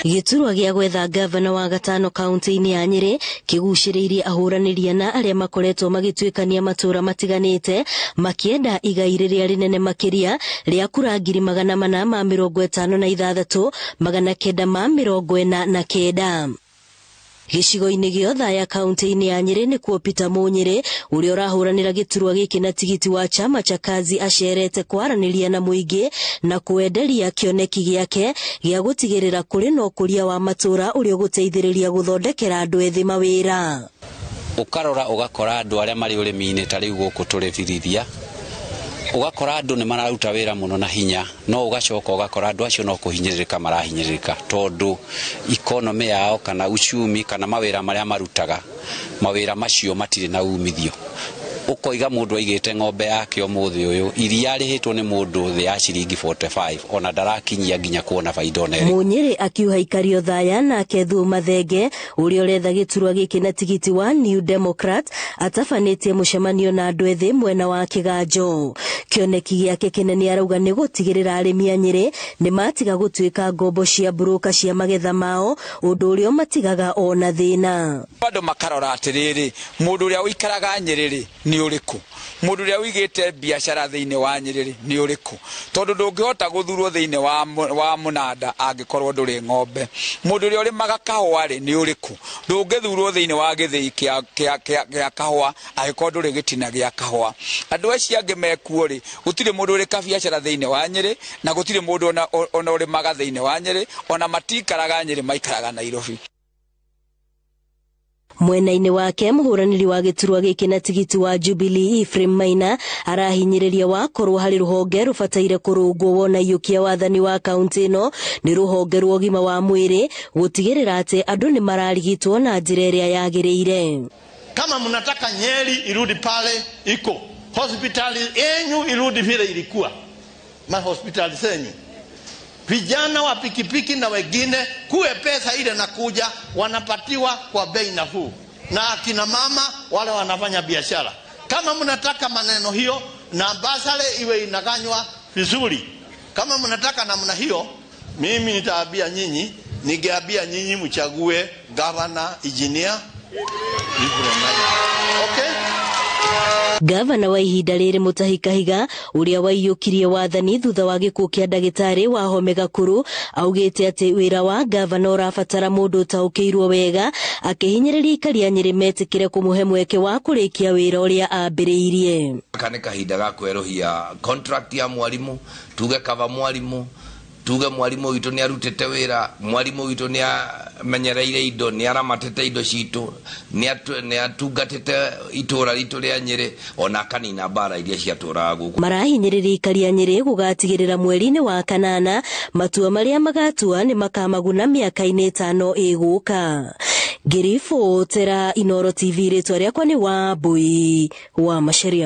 Gĩturwa gĩa gwetha ngavana wa gatano kaunti-inĩ ya Nyĩrĩ kĩgucĩrĩirie ahũranĩri ana arĩa makoretwo magĩtuĩkania matũũra matiganĩte makĩenda igai rĩrĩa rĩnene makĩria rĩa kura 456,949. Gĩcigo-inĩ gĩa Othaya kaunti-inĩ ya Nyĩrĩ nĩkuo Peter Munyĩrĩ ũrĩa ũrahũranĩra gĩturwa gĩkĩ na tigiti wa chama cha Kazi acerete kwaranĩria na mũingĩ na kwenderia kĩoneki gĩake gĩa gũtigĩrĩra kũrĩ na ũkũria wa matũũra ũrĩa ũgũteithĩrĩria gũthondekera andũ ethĩ mawĩra. Ũkarora ũgakora andũ arĩa marĩ ũrĩmi-inĩ ta rĩu gũkũ tũrĩ Birithia, ũgakora andũ nĩ mararuta wĩra mũno na hinya, no ũgacoka ũgakora andũ acio no kũhinyĩrĩrĩka marahinyĩrĩrĩka tondũ economy yao kana uchumi kana mawĩra marĩa marutaga, mawĩra macio matirĩ na umithio. Ũkoiga mũndũ aigĩte ng'ombe yake ũmũthĩ ũyũ, iria arĩhĩtwo nĩ mũndũ thĩ ya ciringi 45, ona ndarakinyia nginya kuona baida ona ĩrĩkũ. Munyĩrĩ akiuha ikari Othaya nake Thuo Mathenge ũrĩa ũretha gĩturwa gĩkĩ na tigiti wa New Democrat atabanĩtie mũcemanio na andũ ethĩ mwena wa Kĩganjo. Kĩoneki gĩake kĩnene arauga nĩ gũtigĩrĩra arĩmi a Nyĩrĩ nĩ matiga gũtuĩka ngombo cia mburũka cia magetha mao, ũndũ ũrĩa ũmatigaga ona thĩna. Andũ makarora atĩrĩrĩ, mũndũ ũrĩa ũikaraga Nyĩrĩ rĩ nĩ ũrĩkũ, mũndũ ũrĩa ũigĩte biacara thĩinĩ wa Nyĩrĩ rĩ nĩ ũrĩkũ, tondũ ndũngĩhota gũthurwo thĩinĩ wa mũnanda angĩkorwo ndũrĩ ng'ombe. Mũndũ ũrĩa ũrĩmaga kahũa rĩ nĩ ũrĩkũ, ndũngĩthurwo thĩinĩ wa gĩthĩi kĩa kahũa angĩkorwo ndũrĩ gĩtina gĩa kahũa. Andũ acio angĩ mekuo rĩ, gũtirĩ mũndũ ũrĩ kabiacara thĩinĩ wa Nyĩrĩ na gũtirĩ mũndũ ona ũrĩmaga thĩinĩ wa Nyĩrĩ, ona matikaraga Nyĩrĩ, maikaraga Nairobi. Mwena-inĩ wake mũhũranĩri wa gĩturwa gĩkĩ na tigiti wa Jubilee Ephraim Maina arahinyĩrĩria wakorwo harĩ rũhonge rũbataire kũrũngwo wona iyũkia wathani wa kaunti ĩno nĩ rũhonge rwa ũgima wa mwĩrĩ gũtigĩrĩra atĩ andũ nĩ mararigitwo na njĩra ĩrĩa yagĩrĩire. Kama mnataka Nyeri irudi pale iko, hospitali yenyu irudi vile ilikuwa, ma hospitali zenyu, vijana wa pikipiki na wengine, kuwe pesa ile nakuja wanapatiwa kwa bei nafuu, na akina mama wale wanafanya biashara. Kama mnataka maneno hiyo na basale iwe inaganywa vizuri, kama mnataka namna hiyo, mimi nitaambia nyinyi, ningeambia nyinyi mchague Governor Engineer Ephraim Maina. Okay? Gavana wa ihinda rĩrĩ Mutahi Kahiga ũrĩa waiyũkirie wathani thutha wa gĩkuũ kĩa ndagĩtarĩ Wahome Gakuru augĩte atĩ wĩra wa gavana ũrabatara mũndũ ũtaũkĩirwo wega, akĩhinyĩrĩria aikari a Nyĩrĩ metĩkĩre kũmũhe mweke wa kũrĩkia wĩra ũrĩa ambĩrĩirie. Gaka nĩ kahinda ga kwerũhia contract ya mwarimu, tuge kaba mwarimu, tuge mwarimu witũ nĩ arutĩte wĩra, mwarimu witũ nĩ amenyereire indo, nĩ aramatĩte indo citũ, nĩ atungatĩte itũra ritũ rĩa Nyĩrĩ, ona akanina mbara iria ciatũraga gũkũ. Marahinyĩrĩria aikari a Nyĩrĩ gũgatigĩrĩra mweri-inĩ wa kanana matua marĩa magatua nĩ makamaguna mĩaka-inĩ 5 ĩgũka. Ngĩribotera Inooro TV, rĩtwa rĩakwa nĩ Wambui wa Macharia.